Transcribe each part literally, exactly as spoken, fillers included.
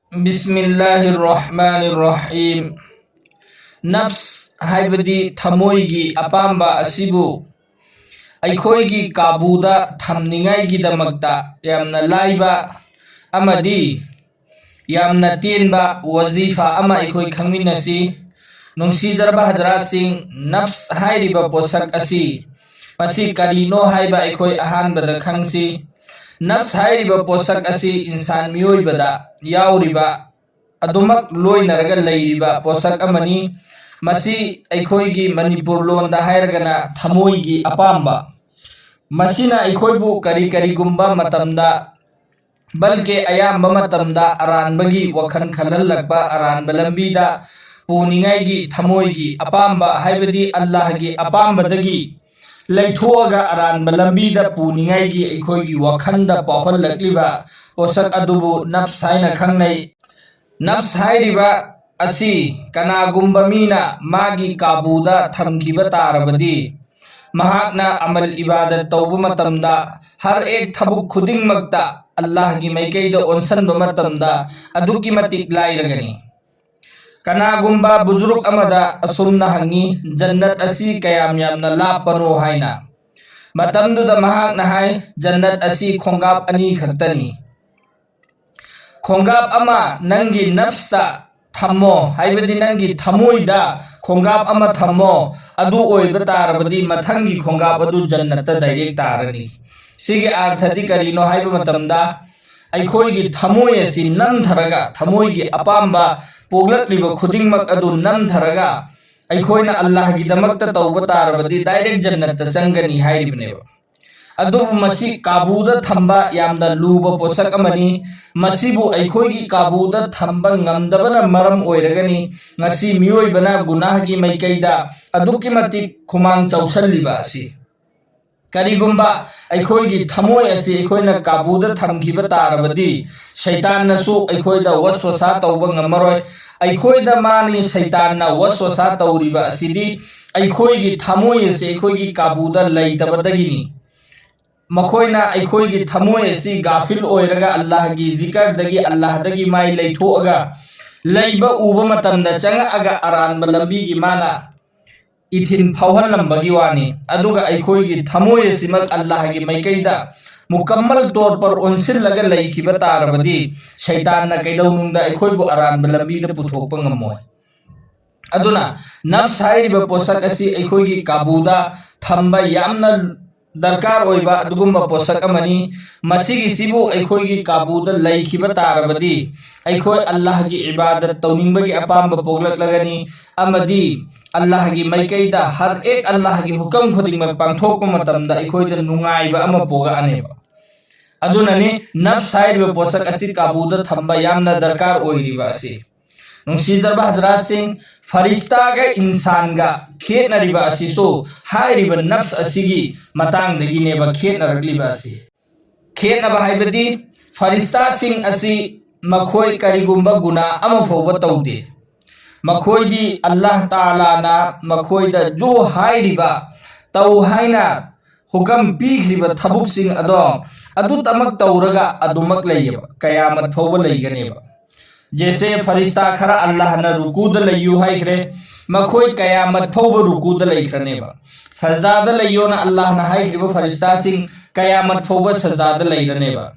ꯕꯤꯁꯃꯤꯜꯂꯥꯍꯤꯔ ꯔꯍꯃꯥꯅꯤꯔ ꯔꯍꯤꯝ꯫ ꯅꯐꯁ ꯍꯥꯏꯕꯗꯤ ꯊꯃꯣꯏꯒꯤ ꯑꯄꯥꯝꯕ ꯑꯁꯤꯕꯨ ꯑꯩꯈꯣꯏꯒꯤ ꯀꯥꯕꯨꯗ ꯊꯝꯅꯤꯡꯉꯥꯏꯒꯤꯗꯃꯛꯇ ꯌꯥꯝꯅ ꯂꯥꯏꯕ ꯑꯃꯗꯤ ꯌꯥꯝꯅ ꯇꯦꯟꯕ ꯋꯥꯖꯤꯐꯥ ꯑꯃ ꯑꯩꯈꯣꯏ ꯈꯪꯃꯤꯟꯅꯁꯤ꯫ ꯅꯨꯡꯁꯤꯖꯔꯕ ꯍꯖꯔꯥꯠꯁꯤꯡ, ꯅꯐꯁ ꯍꯥꯏꯔꯤꯕ ꯄꯣꯠꯁꯛ ꯑꯁꯤ ꯃꯁꯤ ꯀꯔꯤꯅꯣ ꯍꯥꯏꯕ ꯑꯩꯈꯣꯏ ꯑꯍꯥꯟꯕꯗ ꯈꯪꯁꯤ꯫ ꯅꯐꯁ ꯍꯥꯏꯔꯤꯕ ꯄꯣꯠꯁꯛ ꯑꯁꯤ ꯏꯟꯁꯥꯟ ꯃꯤꯑꯣꯏꯕꯗ ꯌꯥꯎꯔꯤꯕ ꯑꯗꯨꯃꯛ ꯂꯣꯏꯅꯔꯒ ꯂꯩꯔꯤꯕ ꯄꯣꯠꯁꯛ ꯑꯃꯅꯤ꯫ ꯃꯁꯤ ꯑꯩꯈꯣꯏꯒꯤ ꯃꯅꯤꯄꯨꯔ ꯂꯣꯟꯗ ꯍꯥꯏꯔꯒꯅ ꯊꯃꯣꯏꯒꯤ ꯑꯄꯥꯝꯕ꯫ ꯃꯁꯤꯅ ꯑꯩꯈꯣꯏꯕꯨ ꯀꯔꯤ ꯀꯔꯤꯒꯨꯝꯕ ꯃꯇꯝꯗ, ꯕꯜꯀꯦ ꯑꯌꯥꯝꯕ ꯃꯇꯝꯗ ꯑꯔꯥꯟꯕꯒꯤ ꯋꯥꯈꯜ ꯈꯜꯍꯜꯂꯛꯄ, ꯑꯔꯥꯟꯕ ꯂꯝꯕꯤꯗ ꯄꯨꯅꯤꯡꯉꯥꯏꯒꯤ ꯊꯃꯣꯏꯒꯤ ꯑꯄꯥꯝꯕ, ꯍꯥꯏꯕꯗꯤ ꯑꯜꯂꯥꯍꯒꯤ ꯑꯄꯥꯝꯕꯗꯒꯤ ꯂꯩꯊꯣꯛꯑꯒ ꯑꯔꯥꯟꯕ ꯂꯝꯕꯤꯗ ꯄꯨꯅꯤꯡꯉꯥꯏꯒꯤ ꯑꯩꯈꯣꯏꯒꯤ ꯋꯥꯈꯜꯗ ꯄꯥꯎꯍꯜꯂꯛꯂꯤꯕ ꯄꯣꯠꯁꯛ ꯑꯗꯨꯕꯨ ꯅꯐꯁ ꯍꯥꯏꯅ ꯈꯪꯅꯩ꯫ ꯅꯐꯁ ꯍꯥꯏꯔꯤꯕ ꯑꯁꯤ ꯀꯅꯥꯒꯨꯝꯕ ꯃꯤꯅ ꯃꯥꯒꯤ ꯀꯥꯕꯨꯗ ꯊꯝꯈꯤꯕ ꯇꯥꯔꯕꯗꯤ, ꯃꯍꯥꯛꯅ ꯑꯃꯜ ꯏꯕꯥꯗꯠ ꯇꯧꯕ ꯃꯇꯝꯗ, ꯍꯔ ꯑꯦꯛ ꯊꯕꯛ ꯈꯨꯗꯤꯡꯃꯛꯇ ꯑꯜꯂꯥꯍꯒꯤ ꯃꯥꯏꯀꯩꯗ ꯑꯣꯟꯁꯟꯕ ꯃꯇꯝꯗ ꯑꯗꯨꯛꯀꯤ ꯃꯇꯤꯛ ꯂꯥꯏꯔꯒꯅꯤ꯫ ꯀꯅꯥꯒꯨꯝꯕ ꯕꯨꯖꯨꯔꯨꯛ ꯑꯃꯗ ꯑꯁꯨꯝꯅ ꯍꯪꯉꯤ, "ꯖꯟꯅꯠ ꯑꯁꯤ ꯀꯌꯥꯝ ꯌꯥꯝꯅ ꯂꯥꯞꯄꯅꯣ?" ꯍꯥꯏꯅ꯫ ꯃꯇꯝꯗꯨꯗ ꯃꯍꯥꯛꯅ ꯍꯥꯏ, "ꯖꯟꯅꯠ ꯑꯁꯤ ꯈꯣꯡꯀꯥꯞ ꯑꯅꯤ ꯈꯛꯇꯅꯤ"꯫ ꯈꯣꯡꯀꯥꯞ ꯑꯃ ꯅꯪꯒꯤ ꯅꯐꯁꯇ ꯊꯝꯃꯣ, ꯍꯥꯏꯕꯗꯤ ꯅꯪꯒꯤ ꯊꯃꯣꯏꯗ ꯈꯣꯡꯀꯥꯞ ꯑꯃ ꯊꯝꯃꯣ, ꯑꯗꯨ ꯑꯣꯏꯕ ꯇꯥꯔꯕꯗꯤ ꯃꯊꯪꯒꯤ ꯈꯣꯡꯀꯥꯞ ꯑꯗꯨ ꯖꯟꯅꯠꯇ ꯗꯥꯏꯔꯦꯛ ꯇꯥꯔꯅꯤ꯫ ꯁꯤꯒꯤ ꯑꯥꯔꯊꯗꯤ ꯀꯔꯤꯅꯣ ꯍꯥꯏꯕ ꯃꯇꯝꯗ, ꯑꯩꯈꯣꯏꯒꯤ ꯊꯃꯣꯏ ꯑꯁꯤ ꯅꯝꯊꯔꯒ, ꯊꯃꯣꯏꯒꯤ ꯑꯄꯥꯝꯕ ꯄꯣꯛꯂꯛꯂꯤꯕ ꯈꯨꯗꯤꯡꯃꯛ ꯑꯗꯨ ꯅꯝꯊꯔꯒ, ꯑꯩꯈꯣꯏꯅ ꯑꯜꯂꯥꯍꯒꯤꯗꯃꯛꯇ ꯇꯧꯕ ꯇꯥꯔꯕꯗꯤ ꯗꯥꯏꯔꯦꯛ ꯖꯟꯅꯠꯇ ꯆꯪꯒꯅꯤ ꯍꯥꯏꯔꯤꯕꯅꯦꯕ꯫ ꯑꯗꯨꯕꯨ ꯃꯁꯤ ꯀꯥꯕꯨꯗ ꯊꯝꯕ ꯌꯥꯝꯅ ꯂꯨꯕ ꯄꯣꯠꯁꯛ ꯑꯃꯅꯤ꯫ ꯃꯁꯤꯕꯨ ꯑꯩꯈꯣꯏꯒꯤ ꯀꯥꯕꯨꯗ ꯊꯝꯕ ꯉꯝꯗꯕꯅ ꯃꯔꯝ ꯑꯣꯏꯔꯒꯅꯤ ꯉꯁꯤ ꯃꯤꯑꯣꯏꯕꯅ ꯒꯨꯅꯥꯍꯒꯤ ꯃꯥꯏꯀꯩꯗ ꯑꯗꯨꯛꯀꯤ ꯃꯇꯤꯛ ꯈꯨꯃꯥꯡ ꯆꯥꯎꯁꯜꯂꯤꯕ ꯑꯁꯤ꯫ ꯀꯔꯤꯒꯨꯝꯕ ꯑꯩꯈꯣꯏꯒꯤ ꯊꯃꯣꯏ ꯑꯁꯤ ꯑꯩꯈꯣꯏꯅ ꯀꯥꯕꯨꯗ ꯊꯝꯈꯤꯕ ꯇꯥꯔꯕꯗꯤ, ꯁꯩꯇꯥꯟꯅꯁꯨ ꯑꯩꯈꯣꯏꯗ ꯋꯁꯋꯁꯥ ꯇꯧꯕ ꯉꯝꯃꯔꯣꯏ꯫ ꯑꯩꯈꯣꯏꯗ ꯃꯥꯅꯤ ꯁꯩꯇꯥꯟꯅ ꯋꯁꯋꯁꯥ ꯇꯧꯔꯤꯕ ꯑꯁꯤꯗꯤ ꯑꯩꯈꯣꯏꯒꯤ ꯊꯃꯣꯏ ꯑꯁꯤ ꯑꯩꯈꯣꯏꯒꯤ ꯀꯥꯕꯨꯗ ꯂꯩꯇꯕꯗꯒꯤꯅꯤ꯫ ꯃꯈꯣꯏꯅ ꯑꯩꯈꯣꯏꯒꯤ ꯊꯃꯣꯏ ꯑꯁꯤ ꯒꯥꯐꯤꯜ ꯑꯣꯏꯔꯒ ꯑꯜꯂꯥꯍꯒꯤ ꯖꯤꯀꯔꯗꯒꯤ, ꯑꯜꯂꯥꯍꯗꯒꯤ ꯃꯥꯏ ꯂꯩꯊꯣꯛꯑꯒ ꯂꯩꯕ ꯎꯕ ꯃꯇꯝꯗ ꯆꯪꯉꯛꯑꯒ ꯑꯔꯥꯟꯕ ꯂꯝꯕꯤꯒꯤ ꯃꯥꯅ ꯏꯊꯤꯟ ꯐꯥꯎꯍꯜꯂꯝꯕꯒꯤ ꯋꯥꯅꯤ꯫ ꯑꯗꯨꯒ ꯑꯩꯈꯣꯏꯒꯤ ꯊꯃꯣꯏ ꯑꯁꯤꯃꯛ ꯑꯜꯂꯥꯍꯒꯤ ꯃꯥꯏꯀꯩꯗ ꯃꯨꯀꯝꯃꯜ ꯇꯣꯔ ꯄꯔ ꯑꯣꯟꯁꯤꯜꯂꯒ ꯂꯩꯈꯤꯕ ꯇꯥꯔꯕꯗꯤ, ꯁꯩꯇꯥꯟꯅ ꯀꯩꯗꯧꯅꯨꯡꯗ ꯑꯩꯈꯣꯏꯕꯨ ꯑꯔꯥꯟꯕ ꯂꯝꯕꯤꯗ ꯄꯨꯊꯣꯛꯄ ꯉꯝꯃꯣꯏ꯫ ꯑꯗꯨꯅ ꯅꯐꯁ ꯍꯥꯏꯔꯤꯕ ꯄꯣꯠꯁꯛ ꯑꯁꯤ ꯑꯩꯈꯣꯏꯒꯤ ꯀꯥꯕꯨꯗ ꯊꯝꯕ ꯌꯥꯝꯅ ꯗꯔꯀꯥꯔ ꯑꯣꯏꯕ ꯑꯗꯨꯒꯨꯝꯕ ꯄꯣꯠꯁꯛ ꯑꯃꯅꯤ꯫ ꯃꯁꯤꯒꯤꯁꯤꯕꯨ ꯑꯩꯈꯣꯏꯒꯤ ꯀꯥꯕꯨꯗ ꯂꯩꯈꯤꯕ ꯇꯥꯔꯕꯗꯤ, ꯑꯩꯈꯣꯏ ꯑꯜꯂꯥꯍꯒꯤ ꯏꯕꯥꯗꯠ ꯇꯧꯅꯤꯡꯕꯒꯤ ꯑꯄꯥꯝꯕ ꯄꯣꯛꯂꯛꯂꯒꯅꯤ, ꯑꯃꯗꯤ ꯑꯜꯂꯥꯍꯒꯤ ꯃꯥꯏꯀꯩꯗ ꯍꯔ ꯑꯦꯛ ꯑꯜꯂꯥꯍꯒꯤ ꯍꯨꯀꯝ ꯈꯨꯗꯤꯡꯃꯛ ꯄꯥꯡꯊꯣꯛꯄ ꯃꯇꯝꯗ ꯑꯩꯈꯣꯏꯗ ꯅꯨꯡꯉꯥꯏꯕ ꯑꯃ ꯄꯣꯛꯂꯛꯑꯅꯦꯕ꯫ ꯑꯗꯨꯅꯅꯤ ꯅꯐꯁ ꯍꯥꯏꯔꯤꯕ ꯄꯣꯠꯁꯛ ꯑꯁꯤ ꯀꯥꯕꯨꯗ ꯊꯝꯕ ꯌꯥꯝꯅ ꯗꯔꯀꯥꯔ ꯑꯣꯏꯔꯤꯕ ꯑꯁꯤ꯫ ꯅꯨꯡꯁꯤꯖꯔꯕ ꯍꯖꯔꯥꯠꯁꯤꯡ, ꯐꯔꯤꯁꯇꯥꯒ ꯏꯟꯁꯥꯟꯒ ꯈꯦꯠꯅꯔꯤꯕ ꯑꯁꯤꯁꯨ ꯍꯥꯏꯔꯤꯕ ꯅꯐꯁ ꯑꯁꯤꯒꯤ ꯃꯇꯥꯡꯗꯒꯤꯅꯦꯕ ꯈꯦꯠꯅꯔꯛꯂꯤꯕ ꯑꯁꯤ꯫ ꯈꯦꯠꯅꯕ ꯍꯥꯏꯕꯗꯤ ꯐꯔꯤꯁꯇꯥꯁꯤꯡ ꯑꯁꯤ ꯃꯈꯣꯏ ꯀꯔꯤꯒꯨꯝꯕ ꯒꯨꯅꯥ ꯑꯃ ꯐꯥꯎꯕ ꯇꯧꯗꯦ꯫ ꯃꯈꯣꯏꯗꯤ ꯑꯜꯂꯥꯍ ꯇꯥꯂꯥꯅ ꯃꯈꯣꯏꯗ ꯖꯨ ꯍꯥꯏꯔꯤꯕ, ꯇꯧ ꯍꯥꯏꯅ ꯍꯨꯀꯝ ꯄꯤꯈ꯭ꯔꯤꯕ ꯊꯕꯛꯁꯤꯡ ꯑꯗꯣ ꯑꯗꯨꯇꯃꯛ ꯇꯧꯔꯒ ꯑꯗꯨꯃꯛ ꯂꯩꯌꯦꯕ, ꯀꯌꯥꯃꯠ ꯐꯥꯎꯕ ꯂꯩꯒꯅꯦꯕ꯫ ꯖꯦꯁꯦ ꯐꯔꯤꯁꯇꯥ ꯈꯔ ꯑꯜꯂꯥꯍꯅ ꯔꯨꯀꯨꯗ ꯂꯩꯌꯨ ꯍꯥꯏꯈ꯭ꯔꯦ, ꯃꯈꯣꯏ ꯀꯌꯥꯃꯠ ꯐꯥꯎꯕ ꯔꯨꯀꯨꯗ ꯂꯩꯈ꯭ꯔꯅꯦꯕ꯫ ꯁꯖꯗꯥꯗ ꯂꯩꯌꯣꯅ ꯑꯜꯂꯥꯍꯅ ꯍꯥꯏꯈ꯭ꯔꯤꯕ ꯐꯔꯤꯁꯇꯥꯁꯤꯡ ꯀꯌꯥꯃꯠ ꯐꯥꯎꯕ ꯁꯖꯗꯥꯗ ꯂꯩꯔꯅꯦꯕ꯫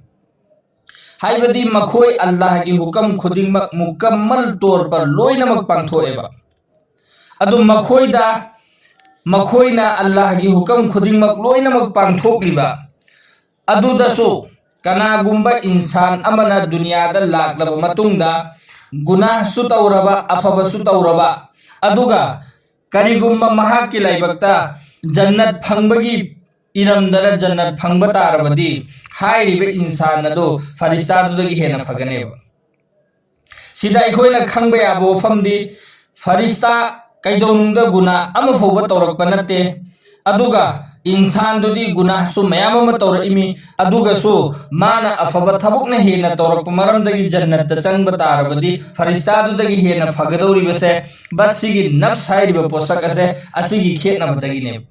ꯍꯥꯏꯕꯗꯤ ꯃꯈꯣꯏ ꯑꯜꯂꯥꯍꯒꯤ ꯍꯨꯀꯝ ꯈꯨꯗꯤꯡꯃꯛ ꯃꯨꯀꯝꯃꯜ ꯇꯣꯔ ꯄꯔ ꯂꯣꯏꯅꯃꯛ ꯄꯥꯡꯊꯣꯛꯑꯦꯕ꯫ ꯑꯗꯨ ꯃꯈꯣꯏꯗ, ꯃꯈꯣꯏꯅ ꯑꯜꯂꯥꯍꯒꯤ ꯍꯨꯀꯝ ꯈꯨꯗꯤꯡꯃꯛ ꯂꯣꯏꯅꯃꯛ ꯄꯥꯡꯊꯣꯛꯂꯤꯕ ꯑꯗꯨꯗꯁꯨ, ꯀꯅꯥꯒꯨꯝꯕ ꯏꯟꯁꯥꯟ ꯑꯃꯅ ꯗꯨꯅꯤꯌꯥꯗ ꯂꯥꯛꯂꯕ ꯃꯇꯨꯡꯗ ꯒꯨꯅꯥꯍꯁꯨ ꯇꯧꯔꯕ, ꯑꯐꯕꯁꯨ ꯇꯧꯔꯕ, ꯑꯗꯨꯒ ꯀꯔꯤꯒꯨꯝꯕ ꯃꯍꯥꯛꯀꯤ ꯂꯥꯏꯕꯛꯇ ꯖꯟꯅꯠ ꯐꯪꯕꯒꯤ ꯏꯔꯝꯗꯅ ꯖꯟꯅꯠ ꯐꯪꯕ ꯇꯥꯔꯕꯗꯤ, ꯍꯥꯏꯔꯤꯕ ꯏꯟꯁꯥꯟ ꯑꯗꯨ ꯐꯔꯤꯁꯇꯥꯗꯨꯗꯒꯤ ꯍꯦꯟꯅ ꯐꯒꯅꯦꯕ꯫ ꯁꯤꯗ ꯑꯩꯈꯣꯏꯅ ꯈꯪꯕ ꯌꯥꯕ ꯋꯥꯐꯝꯗꯤ, ꯐꯔꯤꯁꯇꯥ ꯀꯩꯗꯧꯅꯨꯡꯗ ꯒꯨꯅꯥ ꯑꯃ ꯐꯥꯎꯕ ꯇꯧꯔꯛꯄ ꯅꯠꯇꯦ, ꯑꯗꯨꯒ ꯏꯟꯁꯥꯟꯗꯨꯗꯤ ꯒꯨꯅꯥꯍꯁꯨ ꯃꯌꯥꯝ ꯑꯃ ꯇꯧꯔꯛꯏꯃꯤ, ꯑꯗꯨꯒꯁꯨ ꯃꯥꯅ ꯑꯐꯕ ꯊꯕꯛꯅ ꯍꯦꯟꯅ ꯇꯧꯔꯛꯄ ꯃꯔꯝꯗꯒꯤ ꯖꯟꯅꯠꯇ ꯆꯪꯕ ꯇꯥꯔꯕꯗꯤ, ꯐꯔꯤꯁꯇꯥꯗꯨꯗꯒꯤ ꯍꯦꯟꯅ ꯐꯒꯗꯧꯔꯤꯕꯁꯦ ꯕꯁ ꯁꯤꯒꯤ ꯅꯐꯁ ꯍꯥꯏꯔꯤꯕ ꯄꯣꯠꯁꯛ ꯑꯁꯦ, ꯑꯁꯤꯒꯤ ꯈꯦꯠꯅꯕꯗꯒꯤꯅꯦꯕ꯫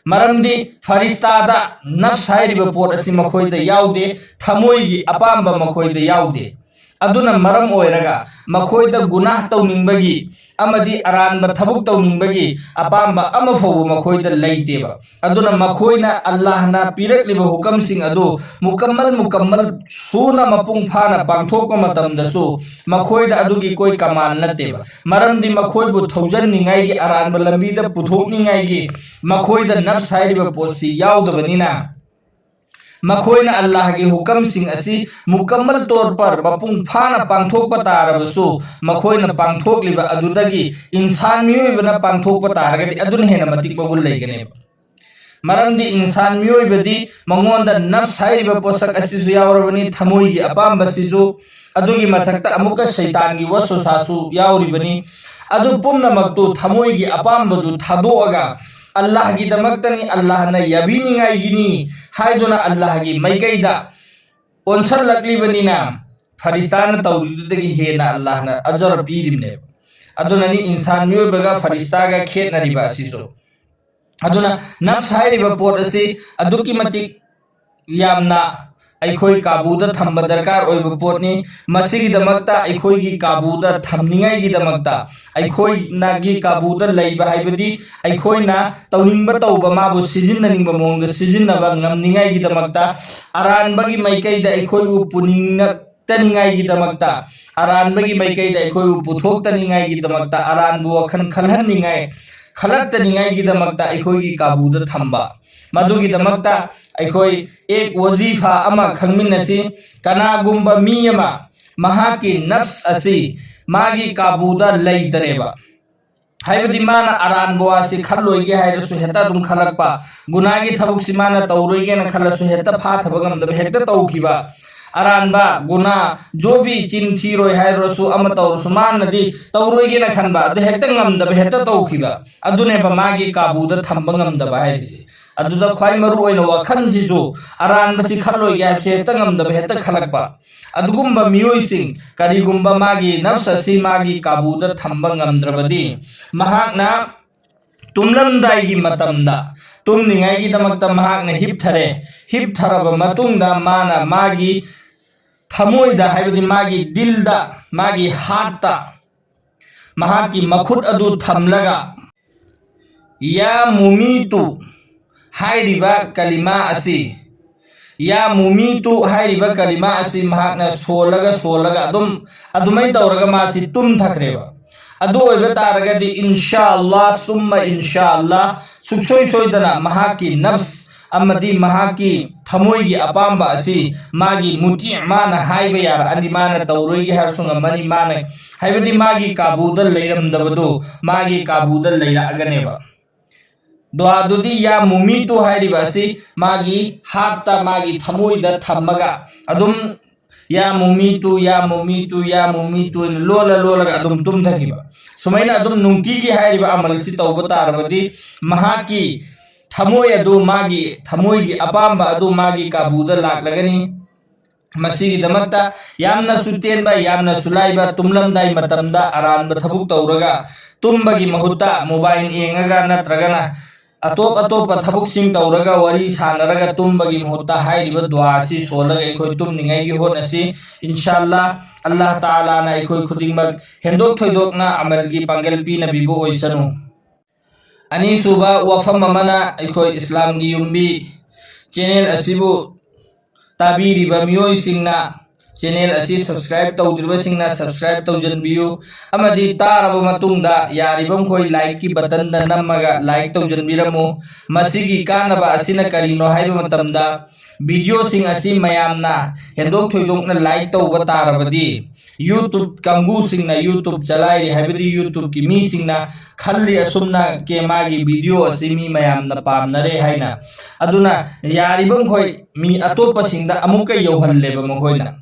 ꯃꯔꯝꯗꯤ ꯐꯔꯤꯁꯇꯥꯗ ꯅꯐꯁ ꯍꯥꯏꯔꯤꯕ ꯄꯣꯠ ꯑꯁꯤ ꯃꯈꯣꯏꯗ ꯌꯥꯎꯗꯦ, ꯊꯃꯣꯏꯒꯤ ꯑꯄꯥꯝꯕ ꯃꯈꯣꯏꯗ ꯌꯥꯎꯗꯦ꯫ ꯑꯗꯨꯅ ꯃꯔꯝ ꯑꯣꯏꯔꯒ ꯃꯈꯣꯏꯗ ꯒꯨꯅꯥꯍ ꯇꯧꯅꯤꯡꯕꯒꯤ ꯑꯃꯗꯤ ꯑꯔꯥꯟꯕ ꯊꯕꯛ ꯇꯧꯅꯤꯡꯕꯒꯤ ꯑꯄꯥꯝꯕ ꯑꯃ ꯐꯥꯎꯕ ꯃꯈꯣꯏꯗ ꯂꯩꯇꯦꯕ꯫ ꯑꯗꯨꯅ ꯃꯈꯣꯏꯅ ꯑꯜꯂꯥꯍꯅ ꯄꯤꯔꯛꯂꯤꯕ ꯍꯨꯀꯝꯁꯤꯡ ꯑꯗꯨ ꯃꯨꯀꯝꯃꯜ ꯃꯨꯀꯝꯃꯜ ꯁꯨꯅ ꯃꯄꯨꯡ ꯐꯥꯅ ꯄꯥꯡꯊꯣꯛꯄ ꯃꯇꯝꯗꯁꯨ ꯃꯈꯣꯏꯗ ꯑꯗꯨꯒꯤ ꯀꯣꯏ ꯀꯃꯥꯟ ꯅꯠꯇꯦꯕ꯫ ꯃꯔꯝꯗꯤ ꯃꯈꯣꯏꯕꯨ ꯊꯧꯖꯟꯅꯤꯡꯉꯥꯏꯒꯤ, ꯑꯔꯥꯟꯕ ꯂꯝꯕꯤꯗ ꯄꯨꯊꯣꯛꯅꯤꯡꯉꯥꯏꯒꯤ ꯃꯈꯣꯏꯗ ꯅꯐꯁ ꯍꯥꯏꯔꯤꯕ ꯄꯣꯠꯁꯤ ꯌꯥꯎꯗꯕꯅꯤꯅ, ꯃꯈꯣꯏꯅ ꯑꯜꯂꯥꯍꯒꯤ ꯍꯨꯀꯝꯁꯤꯡ ꯑꯁꯤ ꯃꯨꯀꯝꯃꯜ ꯇꯣꯔ ꯄꯔ, ꯃꯄꯨꯡ ꯐꯥꯅ ꯄꯥꯡꯊꯣꯛꯄ ꯇꯥꯔꯕꯁꯨ, ꯃꯈꯣꯏꯅ ꯄꯥꯡꯊꯣꯛꯂꯤꯕ ꯑꯗꯨꯗꯒꯤ ꯏꯟꯁꯥꯟ ꯃꯤꯑꯣꯏꯕꯅ ꯄꯥꯡꯊꯣꯛꯄ ꯇꯥꯔꯒꯗꯤ ꯑꯗꯨꯅ ꯍꯦꯟꯅ ꯃꯇꯤꯛ ꯃꯒꯨꯟ ꯂꯩꯒꯅꯦꯕ꯫ ꯃꯔꯝꯗꯤ ꯏꯟꯁꯥꯟ ꯃꯤꯑꯣꯏꯕꯗꯤ ꯃꯉꯣꯟꯗ ꯅꯐꯁ ꯍꯥꯏꯔꯤꯕ ꯄꯣꯠꯁꯛ ꯑꯁꯤꯁꯨ ꯌꯥꯎꯔꯕꯅꯤ, ꯊꯃꯣꯏꯒꯤ ꯑꯄꯥꯝꯕꯁꯤꯁꯨ, ꯑꯗꯨꯒꯤ ꯃꯊꯛꯇ ꯑꯃꯨꯛꯀ ꯁꯩꯇꯥꯟꯒꯤ ꯋꯁꯋꯁꯥꯁꯨ ꯌꯥꯎꯔꯤꯕꯅꯤ꯫ ꯑꯗꯨ ꯄꯨꯝꯅꯃꯛꯇꯨ ꯊꯃꯣꯏꯒꯤ ꯑꯄꯥꯝꯕꯗꯨ ꯊꯥꯗꯣꯛꯑꯒ ꯑꯜꯂꯥꯍꯒꯤꯗꯃꯛꯇꯅꯤ, ꯑꯜꯂꯥꯍꯅ ꯌꯥꯕꯤꯅꯤꯡꯉꯥꯏꯒꯤꯅꯤ ꯍꯥꯏꯗꯨꯅ ꯑꯜꯂꯥꯍꯒꯤ ꯃꯥꯏꯀꯩꯗ ꯑꯣꯟꯁꯜꯂꯛꯂꯤꯕꯅꯤꯅ, ꯐꯔꯤꯁꯇꯥꯅ ꯇꯧꯔꯤꯗꯨꯗꯒꯤ ꯍꯦꯟꯅ ꯑꯜꯂꯥꯍꯅ ꯑꯖꯔ ꯄꯤꯔꯤꯕꯅꯦꯕ꯫ ꯑꯗꯨꯅꯅꯤ ꯏꯟꯁꯥꯟ ꯃꯤꯑꯣꯏꯕꯒ ꯐꯔꯤꯁꯇꯥꯒ ꯈꯦꯠꯅꯔꯤꯕ ꯑꯁꯤꯁꯨ꯫ ꯑꯗꯨꯅ ꯅꯐꯁ ꯍꯥꯏꯔꯤꯕ ꯄꯣꯠ ꯑꯁꯤ ꯑꯗꯨꯛꯀꯤ ꯃꯇꯤꯛ ꯌꯥꯝꯅ ꯑꯩꯈꯣꯏ ꯀꯥꯕꯨꯗ ꯊꯝꯕ ꯗꯔꯀꯥꯔ ꯑꯣꯏꯕ ꯄꯣꯠꯅꯤ꯫ ꯃꯁꯤꯒꯤꯗꯃꯛꯇ, ꯑꯩꯈꯣꯏꯒꯤ ꯀꯥꯕꯨꯗ ꯊꯝꯅꯤꯡꯉꯥꯏꯒꯤꯗꯃꯛꯇ, ꯑꯩꯈꯣꯏꯅꯒꯤ ꯀꯥꯕꯨꯗ ꯂꯩꯕ ꯍꯥꯏꯕꯗꯤ ꯑꯩꯈꯣꯏꯅ ꯇꯧꯅꯤꯡꯕ ꯇꯧꯕ, ꯃꯥꯕꯨ ꯁꯤꯖꯤꯟꯅꯅꯤꯡꯕ ꯃꯑꯣꯡꯗ ꯁꯤꯖꯤꯟꯅꯕ ꯉꯝꯅꯤꯡꯉꯥꯏꯒꯤꯗꯃꯛꯇ, ꯑꯔꯥꯟꯕꯒꯤ ꯃꯥꯏꯀꯩꯗ ꯑꯩꯈꯣꯏꯕꯨ ꯄꯨꯅꯤꯡꯉꯛꯇꯅꯤꯡꯉꯥꯏꯒꯤꯗꯃꯛꯇ, ꯑꯔꯥꯟꯕꯒꯤ ꯃꯥꯏꯀꯩꯗ ꯑꯩꯈꯣꯏꯕꯨ ꯄꯨꯊꯣꯛꯇꯅꯤꯡꯉꯥꯏꯒꯤꯗꯃꯛꯇ, ꯑꯔꯥꯟꯕ ꯋꯥꯈꯜ ꯈꯜꯍꯟꯅꯤꯡꯉꯥꯏ, ꯈꯜꯂꯛꯇꯅꯤꯡꯉꯥꯏꯒꯤꯗꯃꯛꯇ ꯑꯩꯈꯣꯏꯒꯤ ꯀꯥꯕꯨꯗ ꯊꯝꯕ꯫ ꯃꯗꯨꯒꯤꯗꯃꯛꯇ ꯑꯩꯈꯣꯏ ꯑꯦꯛ ꯋꯥꯖꯤꯐꯥ ꯑꯃ ꯈꯪꯃꯤꯟꯅꯁꯤ꯫ ꯀꯅꯥꯒꯨꯝꯕ ꯃꯤ ꯑꯃ ꯃꯍꯥꯛꯀꯤ ꯅꯐꯁ ꯑꯁꯤ ꯃꯥꯒꯤ ꯀꯥꯕꯨꯗ ꯂꯩꯇꯔꯦꯕ, ꯍꯥꯏꯕꯗꯤ ꯃꯥꯅ ꯑꯔꯥꯟꯕ ꯋꯥꯁꯤ ꯈꯜꯂꯣꯏꯒꯦ ꯍꯥꯏꯔꯁꯨ ꯍꯦꯛꯇ ꯑꯗꯨꯝ ꯈꯜꯂꯛꯄ, ꯒꯨꯅꯥꯒꯤ ꯊꯕꯛꯁꯤ ꯃꯥꯅ ꯇꯧꯔꯣꯏꯒꯦꯅ ꯈꯜꯂꯁꯨ ꯍꯦꯛꯇ ꯐꯥꯊꯕ ꯉꯝꯗꯕ, ꯍꯦꯛꯇ ꯇꯧꯈꯤꯕ, ꯑꯔꯥꯟꯕ ꯒꯨꯅꯥ ꯖꯣꯕꯤ ꯆꯤꯟ ꯊꯤꯔꯣꯏ ꯍꯥꯏꯔꯁꯨ ꯑꯃ ꯇꯧꯔꯁꯨ ꯃꯥꯅꯗꯤ ꯇꯧꯔꯣꯏꯒꯦꯅ ꯈꯟꯕ ꯑꯗꯨ ꯍꯦꯛꯇ ꯉꯝꯗꯕ, ꯍꯦꯛꯇ ꯇꯧꯈꯤꯕ, ꯑꯗꯨꯅꯦꯕ ꯃꯥꯒꯤ ꯀꯥꯕꯨꯗ ꯊꯝꯕ ꯉꯝꯗꯕ ꯍꯥꯏꯔꯤꯁꯦ꯫ ꯑꯗꯨꯗ ꯈ꯭ꯋꯥꯏ ꯃꯔꯨ ꯑꯣꯏꯅ ꯋꯥꯈꯜꯁꯤꯁꯨ ꯑꯔꯥꯟꯕꯁꯤ ꯈꯜꯂꯣꯏꯒꯦ ꯍꯥꯏꯕꯁꯦ ꯍꯦꯛꯇ ꯉꯝꯗꯕ, ꯍꯦꯛꯇ ꯈꯜꯂꯛꯄ꯫ ꯑꯗꯨꯒꯨꯝꯕ ꯃꯤꯑꯣꯏꯁꯤꯡ, ꯀꯔꯤꯒꯨꯝꯕ ꯃꯥꯒꯤ ꯅꯐꯁ ꯑꯁꯤ ꯃꯥꯒꯤ ꯀꯥꯕꯨꯗ ꯊꯝꯕ ꯉꯝꯗ꯭ꯔꯕꯗꯤ, ꯃꯍꯥꯛꯅ ꯇꯨꯝꯂꯝꯗꯥꯏꯒꯤ ꯃꯇꯝꯗ, ꯇꯨꯝꯅꯤꯡꯉꯥꯏꯒꯤꯗꯃꯛꯇ ꯃꯍꯥꯛꯅ ꯍꯤꯞꯊꯔꯦ꯫ ꯍꯤꯞꯊꯔꯕ ꯃꯇꯨꯡꯗ ꯃꯥꯅ ꯃꯥꯒꯤ ꯊꯃꯣꯏꯗ, ꯍꯥꯏꯕꯗꯤ ꯃꯥꯒꯤ ꯗꯤꯜꯗ, ꯃꯥꯒꯤ ꯍꯥꯔꯠꯇ ꯃꯍꯥꯛꯀꯤ ꯃꯈꯨꯠ ꯑꯗꯨ ꯊꯝꯂꯒ, "ꯌꯥ ꯃꯨꯃꯤꯇꯨ" ꯍꯥꯏꯔꯤꯕ ꯀꯂꯤꯃꯥ ꯑꯁꯤ, "ꯌꯥ ꯃꯨꯃꯤꯇꯨ" ꯍꯥꯏꯔꯤꯕ ꯀꯂꯤꯃꯥ ꯑꯁꯤ ꯃꯍꯥꯛꯅ ꯁꯣꯜꯂꯒ, ꯁꯣꯜꯂꯒ ꯑꯗꯨꯝ, ꯑꯗꯨꯃꯥꯏꯅ ꯇꯧꯔꯒ ꯃꯥꯁꯤ ꯇꯨꯝꯊꯈ꯭ꯔꯦꯕ꯫ ꯑꯗꯨ ꯑꯣꯏꯕ ꯇꯥꯔꯒꯗꯤ, ꯏꯟꯁꯥ ꯑꯜꯂꯥ ꯁꯨꯝꯃ ꯏꯟꯁꯥ ꯑꯜꯂꯥ, ꯁꯨꯡꯁꯣꯏ ꯁꯣꯏꯗꯅ ꯃꯍꯥꯛꯀꯤ ꯅꯐꯁ ꯑꯃꯗꯤ ꯃꯍꯥꯛꯀꯤ ꯊꯃꯣꯏꯒꯤ ꯑꯄꯥꯝꯕ ꯑꯁꯤ ꯃꯥꯒꯤ ꯃꯨꯇꯤ, ꯃꯥꯅ ꯍꯥꯏꯕ ꯌꯥꯔꯛꯑꯅꯤ, ꯃꯥꯅ ꯇꯧꯔꯣꯏꯒꯦ ꯍꯥꯏꯔꯁꯨ ꯉꯝꯃꯅꯤ, ꯃꯥꯅ, ꯍꯥꯏꯕꯗꯤ ꯃꯥꯒꯤ ꯀꯥꯕꯨꯗ ꯂꯩꯔꯝꯗꯕꯗꯨ ꯃꯥꯒꯤ ꯀꯥꯕꯨꯗ ꯂꯩꯔꯛꯑꯒꯅꯦꯕ꯫ ꯗꯨꯋꯥꯗꯨꯗꯤ "ꯌꯥ ꯃꯨꯃꯤꯇꯨ" ꯍꯥꯏꯔꯤꯕ ꯑꯁꯤ ꯃꯥꯒꯤ ꯍꯥꯔꯠꯇ, ꯃꯥꯒꯤ ꯊꯃꯣꯏꯗ ꯊꯝꯃꯒ ꯑꯗꯨꯝ "ꯌꯥ ꯃꯨꯃꯤꯇꯨ, ꯌꯥ ꯃꯨꯃꯤꯇꯨ, ꯌꯥ ꯃꯨꯃꯤꯇꯨ" ꯍꯥꯏꯅ ꯂꯣꯜꯂ ꯂꯣꯜꯂꯒ ꯑꯗꯨꯝ ꯇꯨꯝꯊꯈꯤꯕ꯫ ꯁꯨꯃꯥꯏꯅ ꯑꯗꯨꯝ ꯅꯨꯡꯇꯤꯒꯤ ꯍꯥꯏꯔꯤꯕ ꯑꯃꯜꯁꯤ ꯇꯧꯕ ꯇꯥꯔꯕꯗꯤ ꯃꯍꯥꯛꯀꯤ ꯊꯃꯣꯏ ꯑꯗꯨ, ꯃꯥꯒꯤ ꯊꯃꯣꯏꯒꯤ ꯑꯄꯥꯝꯕ ꯑꯗꯨ ꯃꯥꯒꯤ ꯀꯥꯕꯨꯗ ꯂꯥꯛꯂꯒꯅꯤ꯫ ꯃꯁꯤꯒꯤꯗꯃꯛꯇ ꯌꯥꯝꯅꯁꯨ ꯇꯦꯟꯕ, ꯌꯥꯝꯅꯁꯨ ꯂꯥꯏꯕ, ꯇꯨꯝꯂꯝꯗꯥꯏ ꯃꯇꯝꯗ ꯑꯔꯥꯟꯕ ꯊꯕꯛ ꯇꯧꯔꯒ ꯇꯨꯝꯕꯒꯤ ꯃꯍꯨꯠꯇ ꯃꯣꯕꯥꯏꯜ ꯌꯦꯡꯉꯒ ꯅꯠꯇ꯭ꯔꯒꯅ ꯑꯇꯣꯞ ꯑꯇꯣꯞꯄ ꯊꯕꯛꯁꯤꯡ ꯇꯧꯔꯒ ꯋꯥꯔꯤ ꯁꯥꯟꯅꯔꯒ ꯇꯨꯝꯕꯒꯤ ꯃꯍꯨꯠꯇ ꯍꯥꯏꯔꯤꯕ ꯗꯨꯋꯥ ꯑꯁꯤ ꯁꯣꯜꯂꯒ ꯑꯩꯈꯣꯏ ꯇꯨꯝꯅꯤꯡꯉꯥꯏꯒꯤ ꯍꯣꯠꯅꯁꯤ꯫ ꯏꯟꯁꯥ ꯑꯜꯂꯥ, ꯑꯜꯂꯥꯍ ꯇꯥꯂꯥꯅ ꯑꯩꯈꯣꯏ ꯈꯨꯗꯤꯡꯃꯛ ꯍꯦꯟꯗꯣꯛ ꯊꯣꯏꯗꯣꯛꯅ ꯑꯃꯜꯒꯤ ꯄꯥꯡꯒꯜ ꯄꯤꯅꯕꯤꯕ ꯑꯣꯏꯁꯅꯨ꯫ ꯑꯅꯤꯁꯨꯕ ꯋꯥꯐꯝ ꯑꯃꯅ, ꯑꯩꯈꯣꯏ ꯏꯁꯂꯥꯝꯒꯤ ꯌꯨꯝꯕꯤ ꯆꯦꯅꯦꯜ ꯑꯁꯤꯕꯨ ꯇꯥꯕꯤꯔꯤꯕ ꯃꯤꯑꯣꯏꯁꯤꯡꯅ, ꯆꯦꯅꯦꯜ ꯑꯁꯤ ꯁꯕꯁꯀ꯭ꯔꯥꯏꯕ ꯇꯧꯗ꯭ꯔꯤꯕꯁꯤꯡꯅ ꯁꯕꯁꯀ꯭ꯔꯥꯏꯕ ꯇꯧꯖꯟꯕꯤꯌꯨ, ꯑꯃꯗꯤ ꯇꯥꯔꯕ ꯃꯇꯨꯡꯗ ꯌꯥꯔꯤꯕ ꯃꯈꯣꯏ ꯂꯥꯏꯛꯀꯤ ꯕꯇꯟꯗ ꯅꯝꯃꯒ ꯂꯥꯏꯛ ꯇꯧꯖꯟꯕꯤꯔꯝꯃꯨ꯫ ꯃꯁꯤꯒꯤ ꯀꯥꯟꯅꯕ ꯑꯁꯤꯅ ꯀꯔꯤꯅꯣ ꯍꯥꯏꯕ ꯃꯇꯝꯗ, ꯚꯤꯗꯤꯑꯣꯁꯤꯡ ꯑꯁꯤ ꯃꯌꯥꯝꯅ ꯍꯦꯟꯗꯣꯛ ꯊꯣꯏꯗꯣꯛꯅ ꯂꯥꯏꯛ ꯇꯧꯕ ꯇꯥꯔꯕꯗꯤ, ꯌꯨꯇꯨꯕ ꯀꯥꯡꯕꯨꯁꯤꯡꯅ, ꯌꯨꯇꯨꯕ ꯆꯂꯥꯏꯔꯤ ꯍꯥꯏꯕꯗꯤ ꯌꯨꯇꯨꯕꯀꯤ ꯃꯤꯁꯤꯡꯅ ꯈꯜꯂꯤ, ꯑꯁꯨꯝꯅ ꯀꯦ ꯃꯥꯒꯤ ꯚꯤꯗꯤꯑꯣ ꯑꯁꯤ ꯃꯤ ꯃꯌꯥꯝꯅ ꯄꯥꯝꯅꯔꯦ ꯍꯥꯏꯅ꯫ ꯑꯗꯨꯅ ꯌꯥꯔꯤꯕ ꯃꯈꯣꯏ ꯃꯤ ꯑꯇꯣꯞꯄꯁꯤꯡꯗ ꯑꯃꯨꯛꯀ ꯌꯧꯍꯜꯂꯦꯕ ꯃꯈꯣꯏꯅ꯫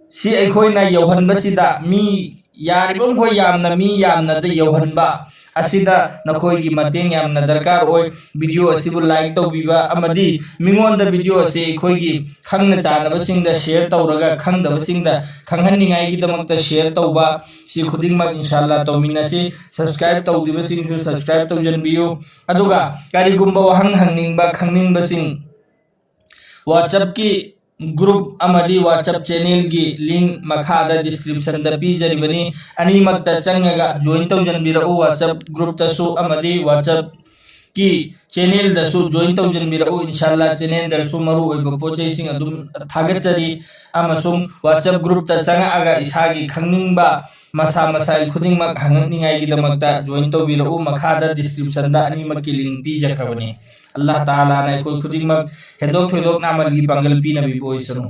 ꯁꯤ ꯑꯩꯈꯣꯏꯅ ꯌꯧꯍꯟꯕꯁꯤꯗ ꯃꯤ ꯌꯥꯔꯤꯕ ꯃꯈꯣꯏ ꯌꯥꯝꯅ, ꯃꯤ ꯌꯥꯝꯅꯗ ꯌꯧꯍꯟꯕ ꯑꯁꯤꯗ ꯅꯈꯣꯏꯒꯤ ꯃꯇꯦꯡ ꯌꯥꯝꯅ ꯗꯔꯀꯥꯔ ꯑꯣꯏ꯫ ꯚꯤꯗꯤꯑꯣ ꯑꯁꯤꯕꯨ like ꯇꯧꯕꯤꯕ ꯑꯃꯗꯤ ꯃꯤꯉꯣꯟꯗ ꯚꯤꯗꯤꯑꯣ ꯑꯁꯤ ꯑꯩꯈꯣꯏꯒꯤ ꯈꯪꯅ ꯆꯥꯟꯅꯕꯁꯤꯡꯗ share ꯇꯧꯔꯒ ꯈꯪꯗꯕꯁꯤꯡꯗ ꯈꯪꯍꯟꯅꯤꯡꯉꯥꯏꯒꯤꯗꯃꯛꯇ share ꯇꯧꯕ, ꯁꯤ ꯈꯨꯗꯤꯡꯃꯛ ꯏꯟꯁꯥ ꯑꯜꯂꯥ ꯇꯧꯃꯤꯟꯅꯁꯤ꯫ Subscribe ꯇꯧꯗ꯭ꯔꯤꯕꯁꯤꯡꯁꯨ subscribe ꯇꯧꯖꯟꯕꯤꯌꯨ꯫ ꯑꯗꯨꯒ ꯀꯔꯤꯒꯨꯝꯕ ꯋꯥꯍꯪ ꯍꯪꯅꯤꯡꯕ, ꯈꯪꯅꯤꯡꯕꯁꯤꯡ WhatsApp-ꯀꯤ group ꯑꯃꯗꯤ WhatsApp channel-ꯒꯤ link ꯃꯈꯥꯗ description-ꯗ ꯄꯤꯖꯔꯤꯕꯅꯤ꯫ ꯑꯅꯤꯃꯛꯇ ꯆꯪꯉꯒ join ꯇꯧꯖꯟꯕꯤꯔꯛꯎ, WhatsApp group-ꯇꯁꯨ ꯑꯃꯗꯤ WhatsApp-ꯀꯤ channel-ꯗꯁꯨ join ꯇꯧꯖꯟꯕꯤꯔꯛꯎ꯫ ꯏꯟꯁꯥ ꯑꯜꯂꯥ channel-ꯗꯁꯨ ꯃꯔꯨꯑꯣꯏꯕ ꯄꯣꯠ ꯆꯩꯁꯤꯡ ꯑꯗꯨꯝ ꯊꯥꯒꯠꯆꯔꯤ, ꯑꯃꯁꯨꯡ WhatsApp group-ꯇ ꯆꯪꯉꯛꯑꯒ ꯏꯁꯥꯒꯤ ꯈꯪꯅꯤꯡꯕ ꯃꯁꯥ ꯃꯁꯥꯒꯤ ꯈꯨꯗꯤꯡꯃꯛ ꯍꯪꯉꯛꯅꯤꯡꯉꯥꯏꯒꯤꯗꯃꯛꯇ join ꯇꯧꯕꯤꯔꯛꯎ꯫ ꯃꯈꯥꯗ description-ꯗ ꯑꯅꯤꯃꯛꯀꯤ link ꯄꯤꯖꯈ꯭ꯔꯕꯅꯤ꯫ ꯑꯜꯂꯥꯍ ꯇꯥꯂꯥꯅ ꯑꯩꯈꯣꯏ ꯈꯨꯗꯤꯡꯃꯛ ꯍꯦꯟꯗꯣꯛ ꯊꯣꯏꯗꯣꯛꯅ ꯑꯃꯜꯒꯤ ꯄꯥꯡꯒꯜ ꯄꯤꯅꯕꯤꯕ ꯑꯣꯏꯁꯅꯨ꯫